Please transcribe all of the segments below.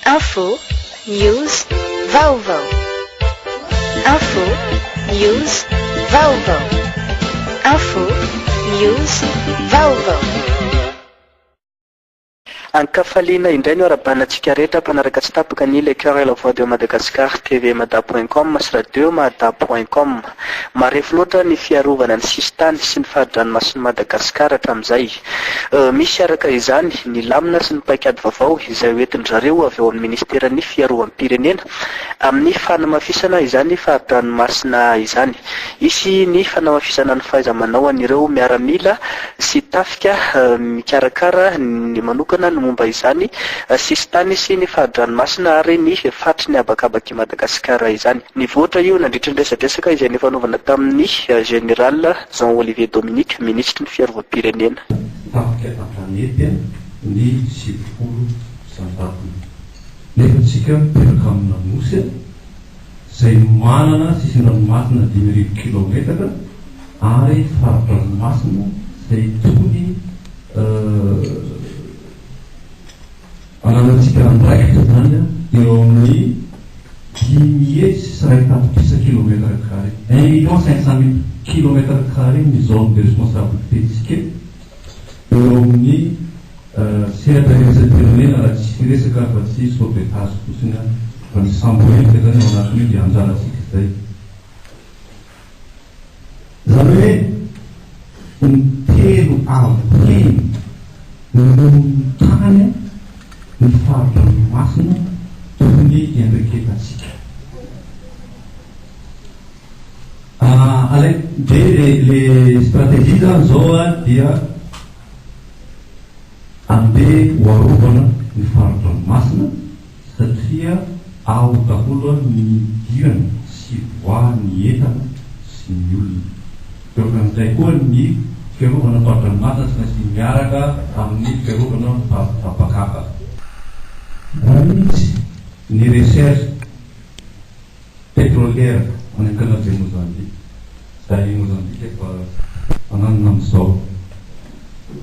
Info, News, Vaovao. Info, News, Vaovao. Info, News, Vaovao. Ankafaliana indray no arahabana antsika rehetra mpanaraka tsy tapaka ny Le Coeur et la Voix de Madagascar TV Mada point com sy Radio Mada point com. Marefo loatra ny fiarovana ny sisintany sy ny fari-dranomasin'i Madagasikara hatramin'izay. Misy araka izany ny lamina sy ny paikady vaovao izay ho entin-dry zareo avy ao amin'ny minisiteran'ny fiarovam-pirenena amin'ny fanamafisana izany fari-dranomasina izany. Hisy ny fanamafisana ny fahaiza-manao an'ireo miaramila sy tafika mikarakara ny manokana ny momba izany sisintany sy ny fari-dranomasina ary ny faritry ny habakabak'i Madagasikara izany. Nivoatra io nandritry ny resadresaka izay nifanaovana tamin'ny Général Jean Olivier Dominique, minisitry ny fiarovam-pirenena. Tafika an-tanety ny 90%-ny. Nefa tsika mipetraka amina nosy izay manana sisin-dranomasina 55 kilaometatra ary fari-dranomasina izay tokony Ananantsika andraikitra izany eo amin'ny 501 kilomètre carré, 1 500 000 kilomètre carré ny zone de responsabilité-ntsika eo amin'ny sehatra iraisam-pirenena raha tsy hiresaka afa-tsy sauvetage fotsiny fa ny sambo rehetra izany ao anatin'io dia anjarantsika izay. Izany hoe intelo avo heny noho ny tany ny fari-dranomasina tokony hiandraiketantsika. Alain, dia le le stratégie zany zao dia andeha ho arovana ny fari-dranomasina satria ao daholo ny idirana sy ivoahan'ny entana sy ny olona. Dia ohatran'izay koa ny fiarovana fari-dranomasina tsy maintsy miaraka amin'ny fiarovana habakabaka. Raha misy ny recherche pétrolière any amin'ny canal de Mozambique, izay i Mozambique efa ananana amin'izao.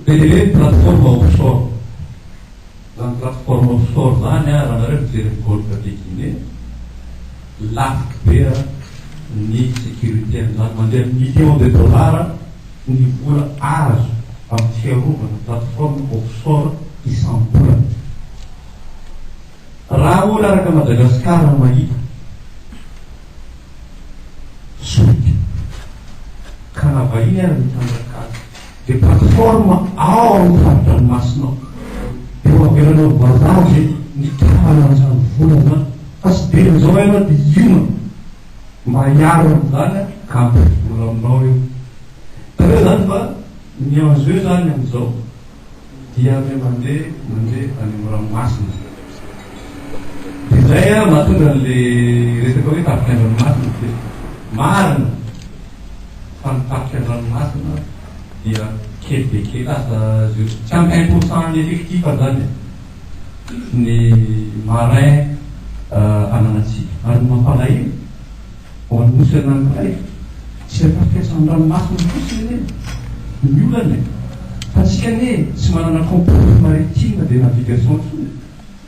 Be dia be ny plateforme offshore. Zany plateforme offshore zany a, raha nareo mijery ny golfe de Guinée, lafo be ny sécurité amin'izany, mandeha amin'ny millions de dollars ny vola azo amin'ny fiarovana plateforme offshore isam-bolana. Raha olona araka Madagasikara mahita solika ka na vahiny ary mitrandraka azy dia plateforme ao amin'ny fari-dranomasina ao dia ho avelanao vazaha ve mitahana an'izany vola izany fa tsy dia amin'izao ianao dia hiomana mba hiaro an'izany ka hampidi-bola aminao io. Hitanareo izany fa ny enjeu izany amin'izao dia ame mandeha mandeha any amin'ny ranomasina. Dia izay an mahatonga an'le resaka hoe tafika an-dranomasina dia marina fa ny tafika an-dranomasina dia kely dia kely lasa zero tsy ampy 1% ny effectif zany e ny marin ananantsika ary ny mampalahelo Ho an'ny nosy anankiray, tsy ilay tafika an-dranomasina fotsiny anie ny olana e! Fa tsika anie tsy manana compagnie maritime de navigation intsony e!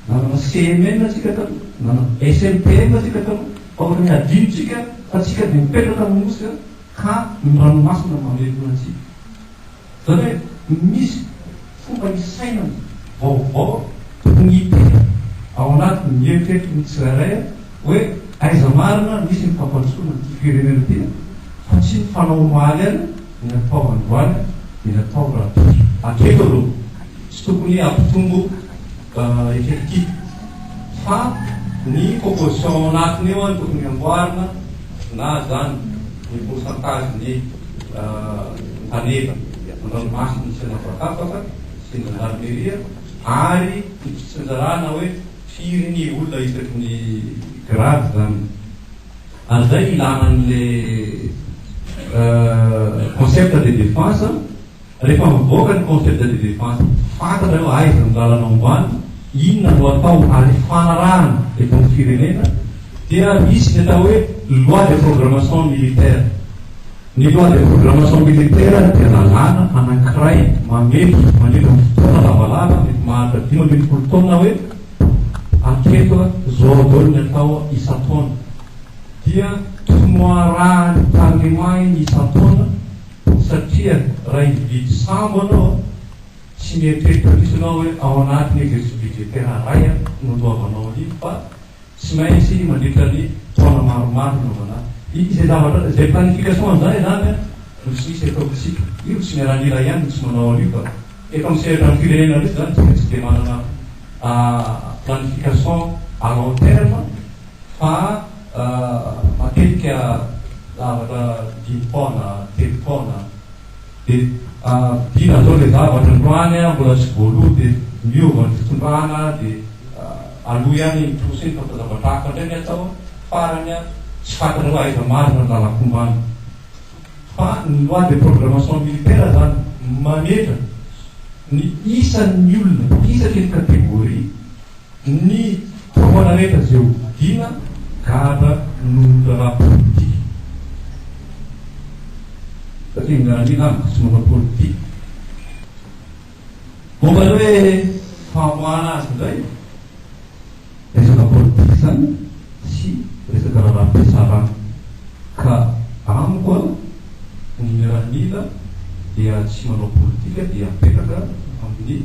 Nanana CMN tsika taloha, nanana SMTM tsika taloha, fa ohatran'ny hadino tsika fa tsika dia mipetraka amin'ny nosy ka ny ranomasina mamelona antsika. Izany hoe misy fomba hisainana vaovao tokony hipetraka ao anatin'ny eritreritry ny tsirairay hoe aiza marina misy ny fampandrosoana an'ity firenena ity fa tsy ny fanao omaly ihany ny atao androany dia ny atao rahampitso. Hatreto aloha tsy tokony hampitombo effectif fa ny composition ao anatiny eo no tokony hamboarina na izany ny pourcentage ny mpaneva an-dranomasina sy an'habakabaka sy ny gendarmerie ary ny fitsinjarana hoe firy ny olona isaky ny grade izany. Ary izay ilana an'le concept de défense, rehefa mivoaka ny concept de défense fantatra hoe aiza ny lalana ombany, inona no atao ary ifanarahana eto amin'ny firenena dia misy ny atao hoe loi de programmation militaire. Ny loi de programmation militaire dia lalàna anankiray mametra mandritra ny fotoana lavalava mety maharitra 15 taona hoe. Hatreto zao daholo ny atao isan-taona. Dia tokony ho arahan'ny parlement iny isan-taona satria raha hividy sambo anao tsy mieritreritra mihitsy ianao hoe ao anatin'ny exercice budgétaire iray no andoavanao an'iny fa tsy maintsy mandritra ny taona maromaro no anaovana azy. Izay zavatra, izay planification an'izany izany no tsy misy eto amintsika. Io tsy miaramila ihany no tsy manao an'io fa eto amin'ny sehatra amin'ny firenena mihitsy izany tsika tsy dia manana planification à long terme fa matetika zavatra dimy taona, telo taona dia vidiana zao ilay zavatra androany mbola tsy voaloa dia miova ny fitondrana dia aloha ihany ny trosa iny fa zavatra hafa indray ny atao farany tsy fantatra hoe aiza marina ny lalan-kombana. Fa ny loi de programmation militaire zany mametra ny isan'ny olona isaky ny catégorie ny fitaovana rehetra izay ho vidiana gadra noho ny raharaha politika. Satria ny miaramila amiko tsy manao politika. Momba ny hoe famoahana azy indray, resaka politika izany sy resaka raharaham-pitsarana. Ka amiko an, ny miaramila dia tsy manao politika dia apetraka amin'ny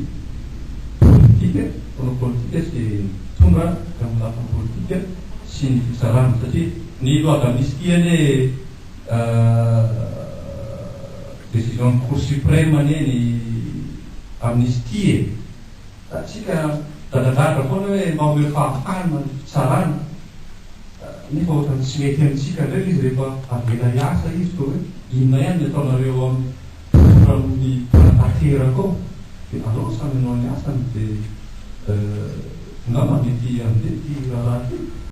politika, mpanao politika sy mpitondra amin'ny lafiny politika sy ny fitsarana. Satria ny loi d'amnistie anie Décision ny cour suprême anie ny amnistie e! Tsika midradradradra foana hoe mamoe fahafahana ny fitsarana nefa ohatran'ny tsy mety amintsika indray ilay izy rehefa avela hiasa izy toa hoe inona ihany ny ataonareo ao amin'ny mpitondra amin'ny mpanatanteraka ao dia aleo samy hanao ny asany dia angamba mety handeha ity raharaha ity.